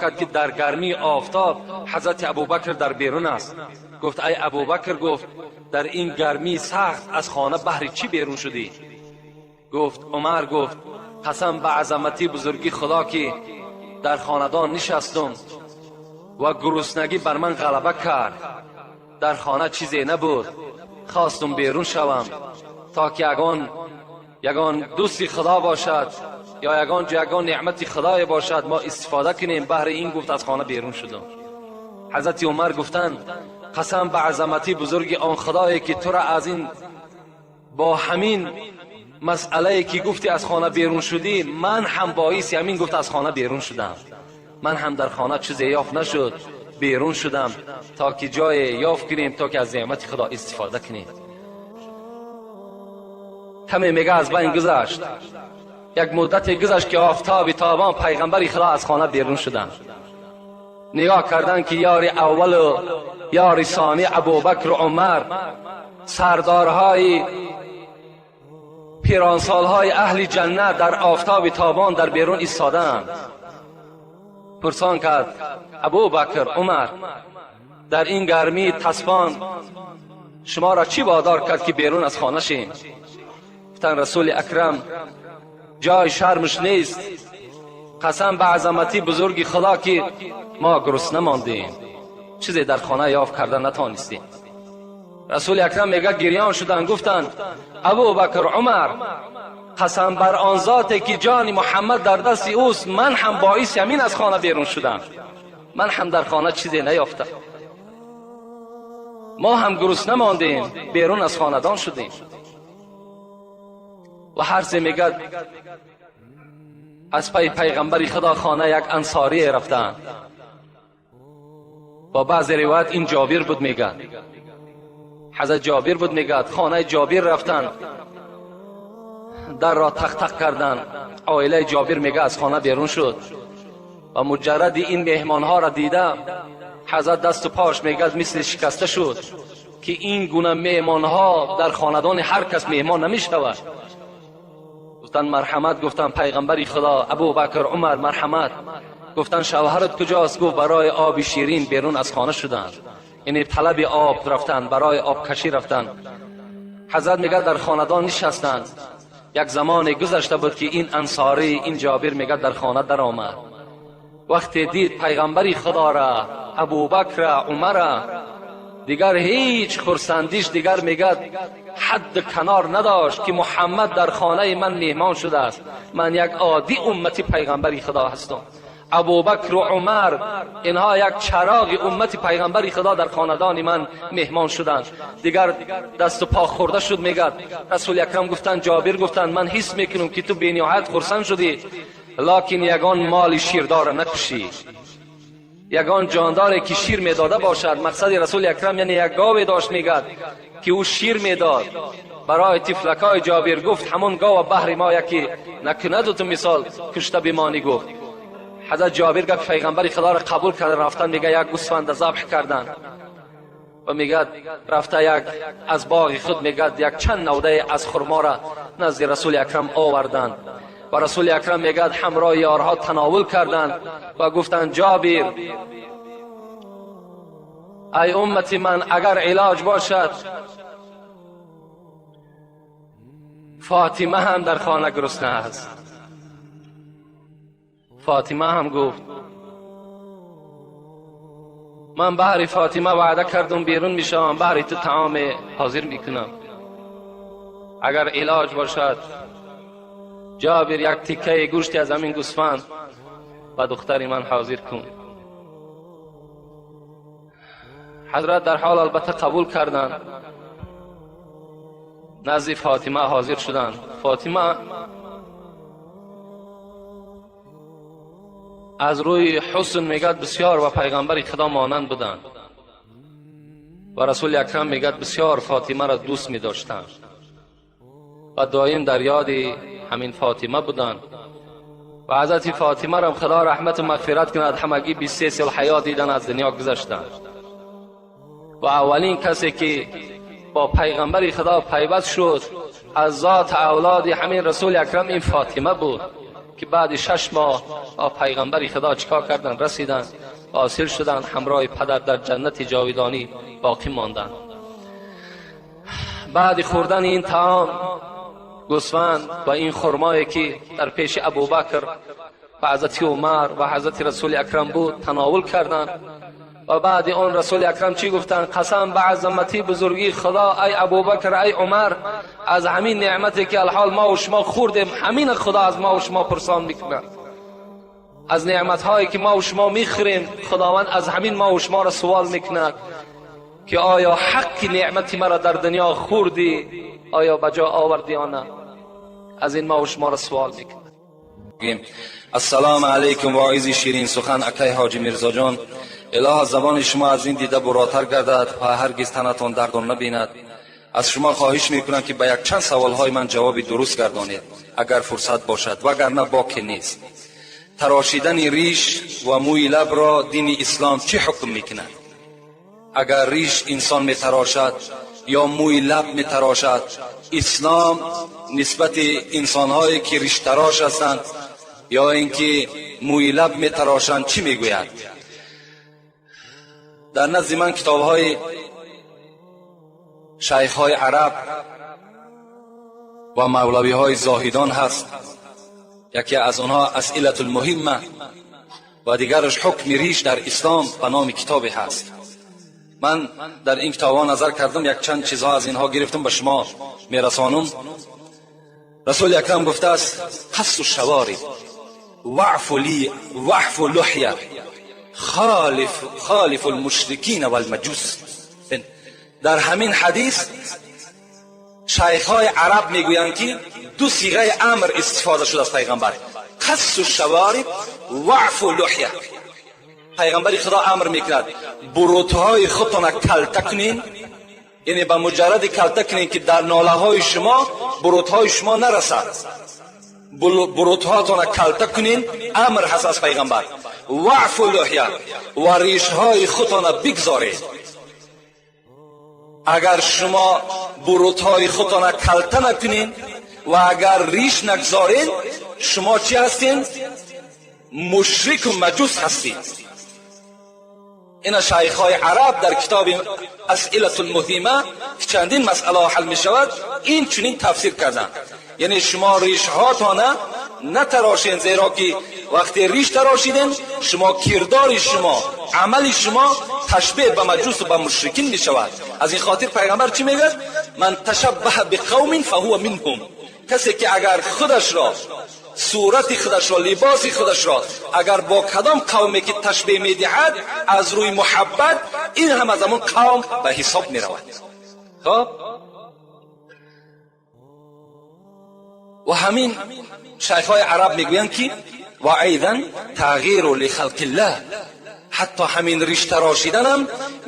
Кард ки дар гармии офтоб ҳазрати Абубакр дар берун аст. Гуфт: ай Абубакр, гуфт, дар ин гармии сахт аз хона баҳри чӣ берун шудӣ? Гуфт Умар, гуфт, қасам ба азамати бузурги Худо, ки дар хонадон нишастум ва гуруснагӣ бар ман ғалаба кард. Дар хона чизе набуд, хостум берун шавам, то ки ягон дӯсти Худо бошад ё ягон ҷо ягон неъмати Худое бошад, мо истифода кунем. Баҳри ин, гуфт, аз хона берун шудум. Ҳазрати Умар гуфтанд: қасам ба азамати бузурги он Худое, ки тура аз ин бо ҳамин масъалае, ки гуфтӣ, аз хона берун шудӣ, ман ҳам боиси ҳамин, гуфт, аз хона берун шудам. Ман ҳам дар хона чизе ёфт нашуд, берун шудам, то ки ҷое ёфт кунем, то ки аз неъмати Худо истифода кунем. Каме, мега, аз байн гузашт, як муддате гузашт, ки офтоби тобон пайғамбари Худо аз хона берун шуданд. Нигоҳ карданд, ки ёри аввалу ёри сонӣ, Абубакру Умар, сардорҳои пиронсолҳои аҳли ҷаннат, дар офтоби тобон дар берун истодаанд. Пурсон кард: Абубакр, Умар, дар ин гармии таспон шуморо чӣ водор кард, ки берун аз хона шем? Гуфтанд: Расули Акрам, ҷои шармш нест, қасам ба азамати бузурги Худо, ки мо гурусна мондем, чизе дар хона ёфт карда натонистем. Расули Акрам, мега, гирён шуданд, гуфтанд: Абубакр, Умар, қасам бар он зоте, ки ҷони Муҳаммад дар дасти ӯст, ман ҳам боиси ҳамин аз хона берун шудам. Ман ҳам дар хона чизе наёфтам, мо ҳам гурусна мондем, берун аз хонадон шудем. Ва ҳар се, мегӯяд, аз пайи пайғамбари Худо хона як ансорие рафтанд. Бо баъзе ривоят ин Ҷобир буд, мегӯяд, ҳазрат Ҷобир буд. Мегӯяд, хонаи Ҷобир рафтанд, дарро тақ-тақ карданд. Оилаи Ҷобир, мега, аз хона берун шуд ва муҷарради ин меҳмонҳоро дида, ҳазрат дасту пош, мегӯяд, мисли шикаста шуд, ки ин гуна меҳмонҳо дар хонадони ҳар кас меҳмон намешавад. Гуфтанд: марҳамат. Гуфтанд: пайғамбари Худо, Абубакр, Умар, марҳамат. Гуфтанд: шавҳарат куҷост? Гуфт: барои оби ширин берун аз хона шуданд, яъне талаби об рафтанд, барои обкашӣ рафтанд. Ҳазрат, мегӯяд, дар хонадон нишастанд. Як замоне гузашта буд, ки ин ансорӣ, ин Ҷобир, мегӯяд, дар хона даромад. Вақте дид пайғамбари Худора, Абубакра, Умара, дигар ҳеҷ хурсандиш дигар, мегӯяд, ҳадд канор надошт, ки Муҳаммад дар хонаи ман меҳмон шудааст. Ман як оддӣ уммати пайғамбари Худо ҳастам, Абубакру Умар инҳо як чароғи уммати пайғамбари Худо дар хонадони ман меҳмон шуданд. Дигар дасту по хӯрда шуд. Мегӯяд, Расули Акрам гуфтанд: Ҷобир, гуфтанд, ман ҳис мекунам, ки ту бениҳоят хурсанд шудӣ, локин ягон моли ширдора накушӣ, ягон ҷондоре, ки шир медода бошад. Мақсади Расули Акрам, яъне як гове дошт, мегӯяд, ки ӯ шир медод барои тифлакҳои Ҷобир. Гуфт: ҳамон гова баҳри мо яке накунаду ту мисол кушта бимонӣ. Гуфт, ҳазрат Ҷобир гапи пайғамбари Худоро қабул карда, рафтан, мега, як гӯсфанда забҳ карданд ва, мегӯяд, рафта як аз боғи худ, мегӯяд, як чанд навдае аз хурморо назди Расули Акрам оварданд. Ва Расули Акрам, мегӯяд, ҳамроҳи ёрҳо тановул карданд ва гуфтанд: Ҷобир, ай уммати ман, агар илоҷ бошад, Фотима ҳам дар хона гурусна аст. Фотима ҳам, гуфт, ман баҳри Фотима ваъда кардум, берун мешавам, баҳри ту таоме ҳозир мекунам. Агар илоҷ бошад, Ҷобир, як тиккаи гӯшти аз ҳамин гӯсфанд ба духтари ман ҳозир кун. Ҳазрат дар ҳол албатта қабул карданд, назди Фотима ҳозир шуданд. Фотима аз рӯи ҳусн, мегӯяд, бисёр ба пайғамбари Худо монанд буданд ва Расули Акрам, мегӯяд, бисёр Фотимаро дӯст медоштанд ва доим дар ёди ҳамин Фотима буданд. Ва ҳазрати Фотимарам Худо раҳмату мағфират кунад, ҳамагӣ 23 сол ҳаёт дидан, аз дунё гузаштанд. Ва аввалин касе, ки бо пайғамбари Худо пайваст шуд. Аз зоти авлоди ҳамин Расули Акрам ин Фотима буд ки баъди 6 моҳ бо Пайғамбари Худо чикор карданд? Расиданд, ҳосил шуданд, ҳамроҳи падар дар ҷаннати ҷовидонӣ боқӣ монданд. Баъди хӯрдани ин таом, гӯсфанд ва ин хурмое ки дар пеши Абубакр ва ҳазрати Умар ва ҳазрати Расули Акрам буд, тановул карданд. Ва баъди он Расули Акрам чӣ гуфтанд? Қасам ба азамати бузургии Худо, ай Абубакр, ай Умар, аз ҳамин неъмате ки алҳол мо ва шумо хӯрдем, ҳамин Худо аз мо ва шумо пурсон мекунад. Аз неъматҳое ки мо ва шумо мехӯрем, Худованд аз ҳамин мо ва шуморо суол мекунад ки оё ҳаққи неъмати маро дар дунё хӯрдӣ, оё ба ҷо овардӣ ё на? Аз ин мо ва шуморо суол мекунад. Ассалому алайкум, воизи ширин сухан акай ҳоҷи Мирзоҷон. Илоҳо, забони шумо аз ин дида буротар гардад ва ҳаргиз танатон дардон набинад. Аз шумо хоҳиш мекунам ки ба якчанд саволҳои ман ҷавоби дуруст гардонед, агар фурсат бошад, вагарна боке нест. Тарошидани риш ва мӯи лабро дини ислом чӣ ҳукм мекунад? Агар риш инсон метарошад ё мӯи лаб метарошад, ислом нисбати инсонҳое ки риштарош ҳастанд ё ин ки мӯи лаб метарошанд чӣ мегӯяд? Дар назди ман китобҳои шайхҳои араб ва мавлавиҳои зоҳидон ҳаст. Яке аз онҳо Асилату лмуҳимма ва дигараш Ҳукми риш дар ислом ба номи китобе ҳаст. Ман дар ин китобҳо назар кардам, якчанд чизҳо аз инҳо гирифтам, ба шумо мерасонам. Расули Акрам гуфтааст: қассу шавориб ваъфу ли ваъфу луҳя холифу лмушрикина валмаҷус. Дар ҳамин ҳадис шайхҳои араб мегӯянд ки ду сиғаи амр истифода шуд аз пайғамбар: қассу шавориб, ваъфу луҳя. Пайғамбари Худо амр мекунад: бурутҳои худтона калта кунин, яъне ба муҷарради калта кунин ки дар нолаҳои шумо бурутҳои шумо нарасад, бурутҳоатона калта кунин, амр ҳаст аз пайғамбар. Ваъфу луҳя, ва ришҳои худтона бигзоред. Агар шумо бурутҳои худтона калта накунин ва агар риш нагзоред, шумо чӣ ҳастед? Мушрику маҷус ҳастед. Ина шайхҳои араб дар китоби Асилату лмуҳима ки чандин масъалаҳо ҳал мешавад, ин чунин тафсир карданд: яъне шумо ришҳоатона натарошен, зеро ки вақте риш тарошиден, шумо кирдори шумо, амали шумо ташбеҳ ба маҷусу ба мушрикин мешавад. Аз ин хотир пайғамбар чӣ мегӯяд? Ман ташаббаҳа биқавмин фаҳува минҳум. Касе ки агар худашро, сурати худашро, либоси худашро агар бо кадом қавме ки ташбеҳ медиҳад аз рӯи муҳаббат, ин ҳам аз ҳамон қавм ба ҳисоб меравад. Хоб, ва ҳамин шайхҳои араб мегӯянд ки ва айдан тағйиру лихалқиллаҳ, ҳатто ҳамин риш тарошиданам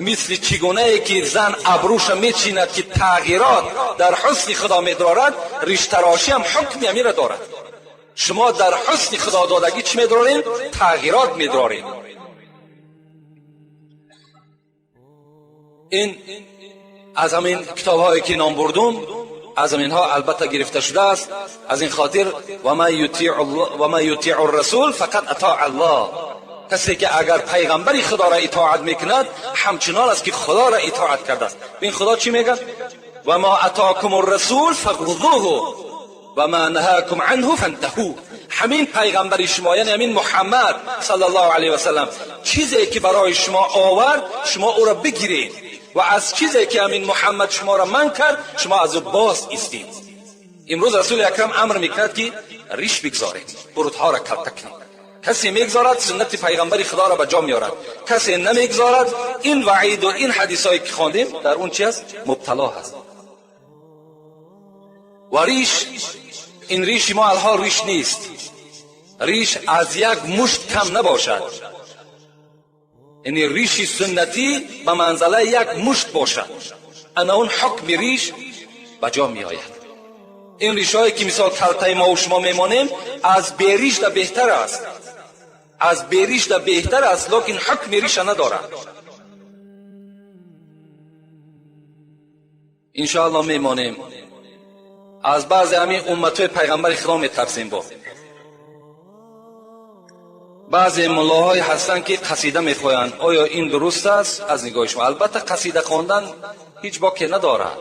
мисли чӣ гунае ки зан абрӯша мечинад ки тағйирот дар ҳусни Худо медорад, риштарошиам ҳукми ҳаминро дорад. Шумо дар ҳусни худододагӣ чӣ медорем? Тағйирот медорем. Ин аз ҳамин китобҳое ки ном бурдум, аз ҳаминҳо албатта гирифта шудааст. Аз ин хотир ва ман ютиъу расул фақат атоа Аллоҳ. Касе ки агар пайғамбари Худоро итоат мекунад, ҳамчунон аст ки Худоро итоат кардааст. Бин, Худо чӣ мегӯяд? Ва ма атокум расул фахузуҳу ва ма наҳакум анҳу фантаҳу. Ҳамин пайғамбари шумо, яъне ҳамин Муҳаммад саллаллоҳу алайҳи васаллам, чизе ки барои шумо овард, шумо ӯро бигиред, ва аз чизе ки ҳамин Муҳаммад шуморо манъ кард, шумо аз ӯ боз истед. Имрӯз Расули Акрам амр мекунад ки риш бигзоред, бурутҳоро калта кунед. Касе мегзорад, суннати пайғамбари Худоро ба ҷо меорад, касе намегзорад, ин ваиду ин ҳадисҳое ки хондем, дар он чи аст? Мубтало ҳаст. Ва риш, ин риши мо алҳол риш нест, риш аз як мушт кам набошад, яъне риши суннатӣ ба манзалаи як мушт бошад, ана он ҳукми риш ба ҷо меояд. Ин ришҳое ки мисол калтаи мо шумо мемонем, аз беришда беҳтар аст, аз беришда беҳтар аст, лекин ҳукми риша надорад. Иншоалло мемонем. Аз баъзе ҳамин умматҳои пайғамбари Худо метарсем. Бо баъзе муллоҳое ҳастанд, ки қасида мехоҳанд. Оё ин дуруст аст аз нигоҳи шумо? Албатта, қасида хондан ҳеҷ боке надорад.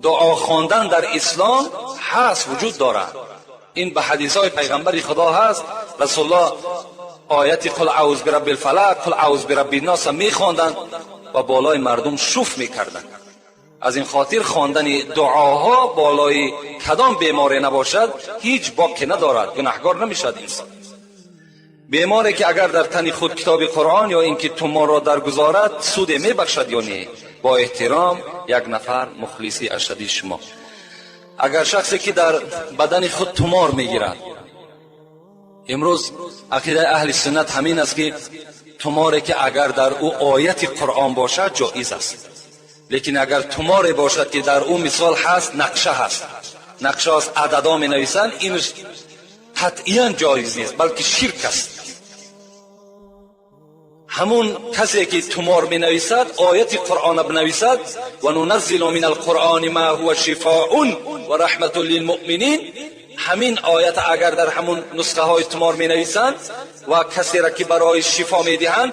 Дуо хондан дар ислом ҳаст, вуҷуд дорад. Ин ба ҳадисҳои пайғамбари Худо ҳаст. Расулуллоҳ ояти «Қул аъуз бирабби лфалақ», «Қул аъуз бирабби нноса» мехонданд ва болои мардум шуф мекарданд. Аз ин хотир хондани дуоҳо болои кадом беморе набошад, ҳеҷ боке надорад, гунаҳгор намешавад инсон. Беморе ки агар дар тани худ китоби Қуръон ё ин ки туморро даргузорад, суде мебахшад ё не? Бо эҳтиром, як нафар мухлиси ашадии шумо. Агар шахсе ки дар бадани худ тумор мегирад, имрӯз ақидаи аҳли суннат ҳамин аст, ки туморе ки агар дар ӯ ояти Қуръон бошад, ҷоиз аст. Лекин агар туморе бошад, ки дар ӯ мисол ҳаст, нақша ҳаст, нақша аст, ададо менависанд, ин қатъиян ҷоиз нест, балки ширк аст. Ҳамун касе ки тумор менависад, ояти Қуръона бинависад: «Ва нуназзилу мин алқуръони ма ҳува шифоун ва раҳматун лилмуъминин». Ҳамин оята агар дар ҳамун нусхаҳои тумор менависанд ва касеро ки барои шифо медиҳанд,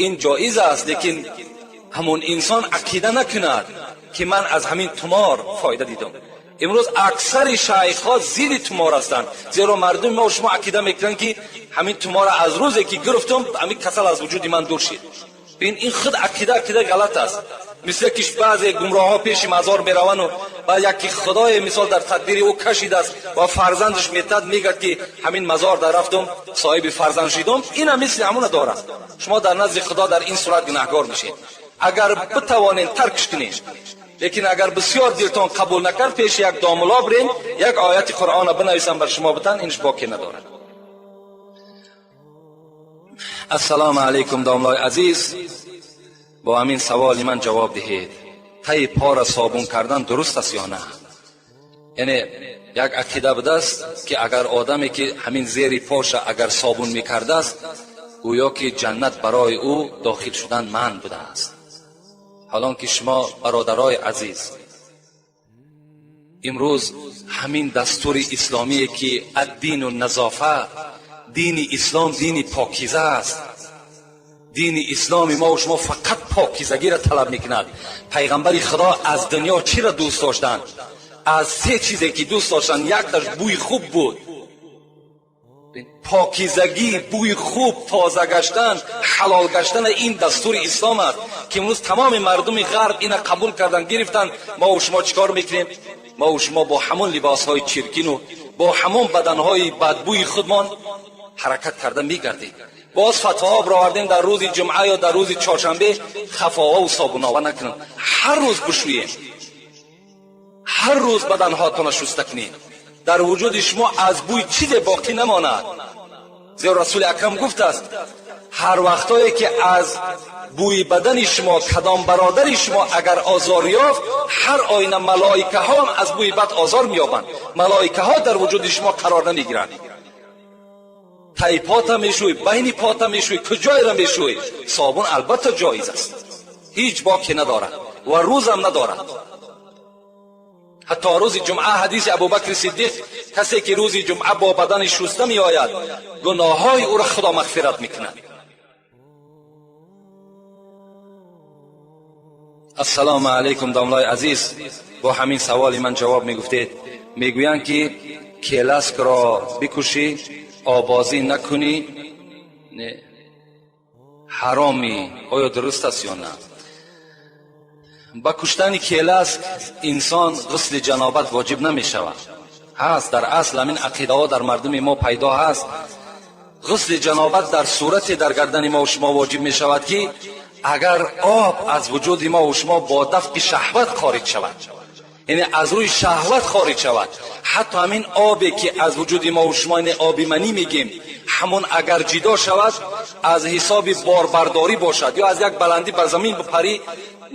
ин ҷоиз аст. Лекин ҳамун инсон ақида накунад, ки ман аз ҳамин тумор фоида дидам. Имрӯз аксари шайхҳо зидди тумор ҳастанд, зеро мардуми мо шумо ақида мекунанд, ки ҳамин тумора аз рӯзе ки гирифтам, ҳамин касал аз вуҷуди ман дур шид. Ин худ ақида ғалат аст. Мисле ки баъзе гумроҳҳо пеши мазор мераванду ба яки худое мисол дар тақдири ӯ кашидааст ва фарзандаш метад, мегӯяд, ки ҳамин мазор дар рафтум, соҳиби фарзанд шидум. Ина мисли ҳамуна дорад. Шумо дар назди Худо дар ин сурат гунаҳгор мешед. Агар битавонед, таркш кунед. Лекин агар бисёр дилтон қабул накард, пеши як домуло бирен, як ояти Қуръона бинависам, бар шумо битан, инш боке надорад. Ассалому алайкум, домлои азиз, бо ҳамин саволи ман ҷавоб диҳед: таи пора собун кардан дуруст аст ё на? Яъне як ақида будааст, ки агар одаме ки ҳамин зери поша агар собун мекардааст, гӯё ки ҷаннат барои ӯ дохил шудан манъ будааст. Ҳолон ки шумо, бародарои азиз, имрӯз ҳамин дастури исломие, ки «Аддину назофа», дини ислом дини покиза аст. Дини исломи мо шумо фақат покизагиро талаб мекунад. Пайғамбари Худо аз дунё чиро дӯст доштанд? Аз се чизе ки дӯст доштанд, якташ бӯи хуб буд. Покизагӣ, бӯи хуб, тоза гаштан, ҳалол гаштан, ин дастури ислом аст, ки имрӯз тамоми мардуми ғарб ина қабул кардан, гирифтанд. Мо шумо чӣ кор мекунем? Мо шумо бо ҳамон либосҳои чиркину бо ҳамон баданҳои бадбӯи худмон ҳаракат карда мегардем. Боз фатвоҳо бировардем: дар рӯзи ҷумъа ё дар рӯзи чоршанбе хафоҳову собунова накунем. Ҳар рӯз бишӯем, ҳар рӯз баданҳоатонро шуста кунед, дар вуҷуди шумо аз бӯи чизе боқӣ намонад. Зеро Расули Акрам гуфтааст: ҳар вақтое ки аз бӯи бадани шумо кадом бародари шумо агар озор ёфт, ҳар оина малоикаҳо аз бӯи бад озор меёбанд, малоикаҳо дар вуҷуди шумо қарор намегиранд. Таи пота мешӯй, байни пота мешӯй, куҷоеро мешӯй, собун албатта ҷоиз аст, ҳеҷ боке надорад ва рӯзам надорад, ҳатто рӯзи ҷумъа. Ҳадиси Абубакри Сиддиқ: касе ки рӯзи ҷумъа бо бадани шуста меояд, гуноҳҳои ӯро Худо мағфират мекунад. Ассалому алайкум, домлои азиз, бо ҳамин саволи ман ҷавоб мегуфтед. Мегӯянд, ки келаскро бикушӣ, обозӣ накунӣ, ҳаромӣ. Оё дуруст аст ё на? Ба куштани келаск инсон ғусли ҷанобат воҷиб намешавад. Ҳаст, дар асл ҳамин ақидаҳо дар мардуми мо пайдо ҳаст. Ғусли ҷанобат дар сурате дар гардани мо шумо воҷиб мешавад, ки агар об аз вуҷуди мо шумо бо дафқи шаҳват хориҷ шавад, яъне аз рӯи шаҳват хориҷ шавад. Ҳатто ҳамин обе ки аз вуҷуди мо шумо, яъне оби манӣ мегем, ҳамон агар ҷидо шавад, аз ҳисоби борбардорӣ бошад ё аз як баландӣ бар замин бипарӣ,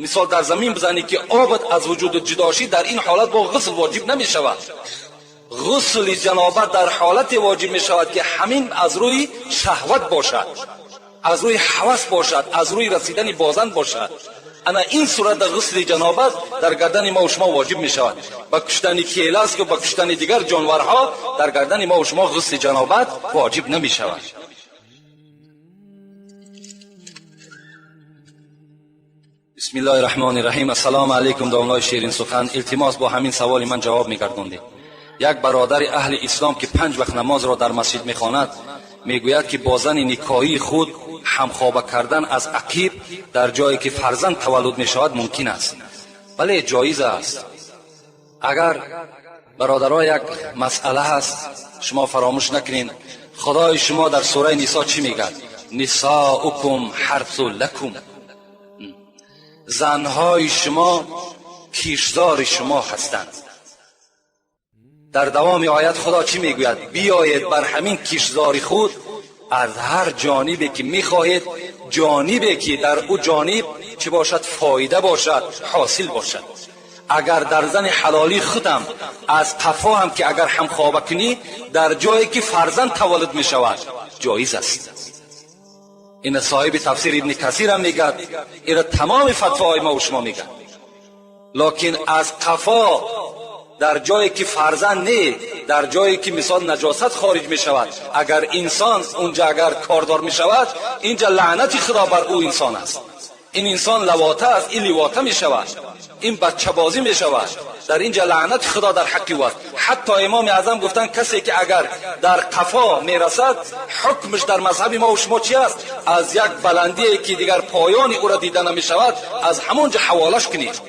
мисол дар замин бизанӣ, ки обат аз вуҷуду ҷудо шид, дар ин ҳолат бо ғусл воҷиб намешавад. Ғусли ҷанобат дар ҳолате воҷиб мешавад, ки ҳамин аз рӯи шаҳват бошад, аз рӯи ҳавас бошад, аз рӯи расидани бозан бошад. Ана ин сурат ғусли ҷанобат дар гардани мо ва шумо воҷиб мешавад. Ба куштани келаск ва ба куштани дигар ҷонварҳо дар гардани мо ва шумо ғусли ҷанобат воҷиб намешавад. بسم الله الرحمن الرحیم. السلام علیکم داملای شیرین سخن. التماس با همین سوال من جواب میگرداندید. یک برادر اهل اسلام که 5 وقت نماز را در مسجد میخواند میگوید که با زن نکاحی خود همخوابه کردن از عقیب در جایی که فرزند تولد میشود ممکن است. بله، جایز است. اگر برادرها یک مسئله هست شما فراموش نکنین، خدای شما در سوره نساء چی میگه؟ نساؤکم حرث لکم، زنهای شما کشتزار شما هستند. در دوام آیت خدا چی میگوید؟ بیایید بر همین کشتزار خود از هر جانبی که میخواهید، جانبی که در او جانب چی باشد؟ فایده باشد، حاصل باشد. اگر در زن حلالی خودم از قفا هم که اگر هم خوابه کنی در جایی که فرزند تولد میشود جایز است. این صاحب تفسیر ابن کثیر هم میگه، این تمام فتواهای ما و شما میگه. لکن از قفا در جایی که فرزند نه، در جایی که مثال نجاست خارج می شود، اگر انسان اونجا اگر کاردار می شود، اینجا لعنت خدا بر او انسان است. این انسان لواطه است، این لواطه می شود، این بچه بازی می شود. در اینجا لعنت خدا در حق او است. حتی امام اعظم گفتن کسی که اگر در قفا می رسد، حکمش در مذهب ما و شما چی است؟ از یک بلندی که دیگر پایان او را دیده نمی شود، از همونجا حوالش کنید،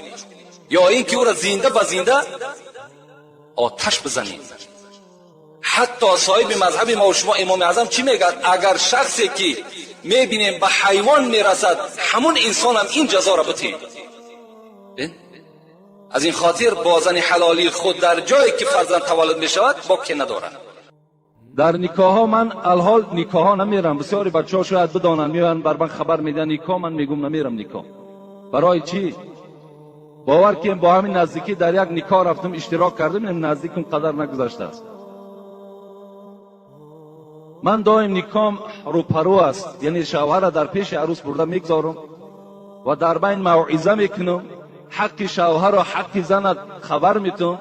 یا اینکه او را زنده به زنده آتش بزنید. حتی صاحب مذهب ما و شما امام اعظم چی میگه؟ اگر شخصی که میبینیم به حیوان میرسد، همون انسان هم این جزا را بتید. از این خاطر با زن حلالی خود در جایی که فرزند تولد میشود باکی ندارد. در نکاح ها من الحال نکاح ها نمیرم. بسیاری بچه ها شاید بدانند، میان بر من خبر میدن نکاح، من میگم نمیرم نکاح. برای چی؟ باور که با همین نزدیکی در یک نکاح رفتم اشتراک کردم، این نزدیکم قدر نگذشته است. من دائم نکام روپرو است، یعنی شوهر را در پیش عروس برده میگذارم و در بین موعظه میکنم، حق شوهر و حق زن خبر میتم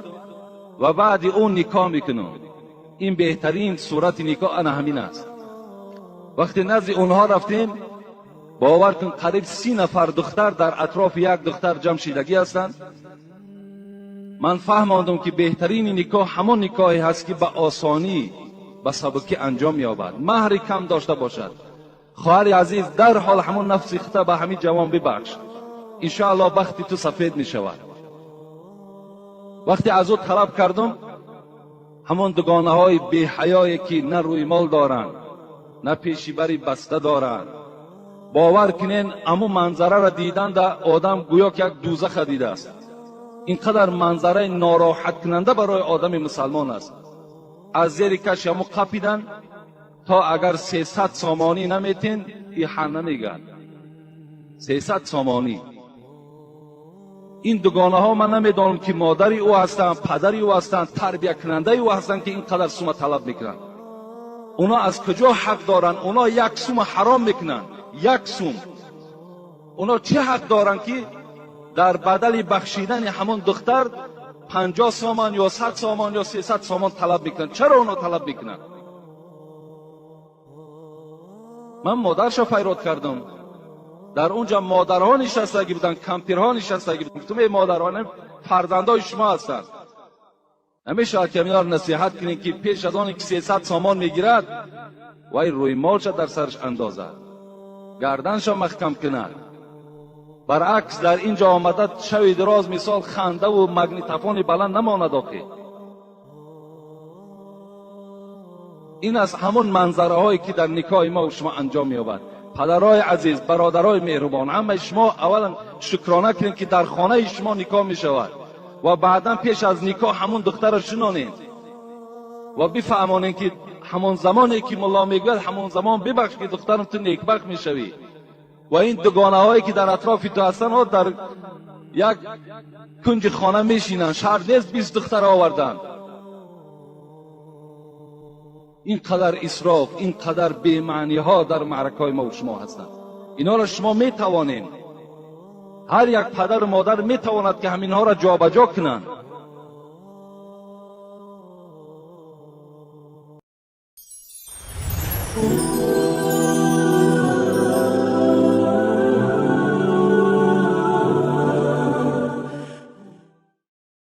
و بعد اون نکاح میکنم. این بهترین صورت نکاح انا همین است. وقتی نزد اونها رفتیم، باور کن قریب 30 نفر دختر در اطراف یک دختر جمع شدگی هستند. من فهماندم که بهترین نکاح همون نکاحی هست که به آسانی به سبکی انجام یابد، مهر کم داشته باشد. خواهر عزیز، در حال همون نفس خود به همین جوان ببخش، انشاءالله بخت تو سفید می شود. وقتی از او طلب کردم، همون دگانه های بی حیایی که نه روی مال دارند نه پیشی بری بسته دارند، باور کنین امو منظره را دیدن در آدم گویا که یک دوزخ دیده است. اینقدر منظره ناراحت کننده برای آدم مسلمان است. از زیر کش همو قپیدن تا اگر 300 سامانی نمیتین ای حن نمیگن. 300 سامانی. این دوگانه ها من نمیدانم که مادری او هستند، پدری او هستند، تربیه کننده او هستند که اینقدر سومه طلب میکنن. اونا از کجا حق دارن؟ اونا یک سومه حرام میکنن، یک سوم. اونا چه حق دارن که در بدل بخشیدن همون دختر 50 سامان یا 100 سامان یا 300 سامان طلب میکنن؟ چرا اونا طلب میکنن؟ من مادرش فیراد کردم، در اونجا مادرها نشستگی بودن، کمپیرها نشستگی بودن. گفتم ای مادران، فرزندای شما هستند، نمیشه که اینا رو نصیحت کنین که پیش از آن که 300 سامان میگیرد وای روی مالش در سرش اندازد، گردنش محکم کند. برعکس در اینجا آمده شوی دراز مثال خنده و مگنیتفون بلند نماند. آخه این از همون منظره هایی که در نکاح ما و شما انجام می‌یابد. پدرای عزیز، برادرای مهربان، همه شما اولا شکرانه کنید که در خانه شما نکاح می شود و بعدا پیش از نکاح همون دختر را شنانید و بفهمانید که همون زمانی که ملا میگوید همون زمان ببخش که دخترم تو نیکبخت میشوی. و این دوگانه هایی که در اطراف تو هستن ها در یک کنج خانه میشینن، شهر نیست 20 دختر آوردن. اینقدر اسراف، اینقدر بی‌معنی ها در معرکه های ما و شما هستند. اینا را شما میتوانین Ҳар як падару модар метавонад, ки ҳаминҳоро ҷобаҷо кунанд.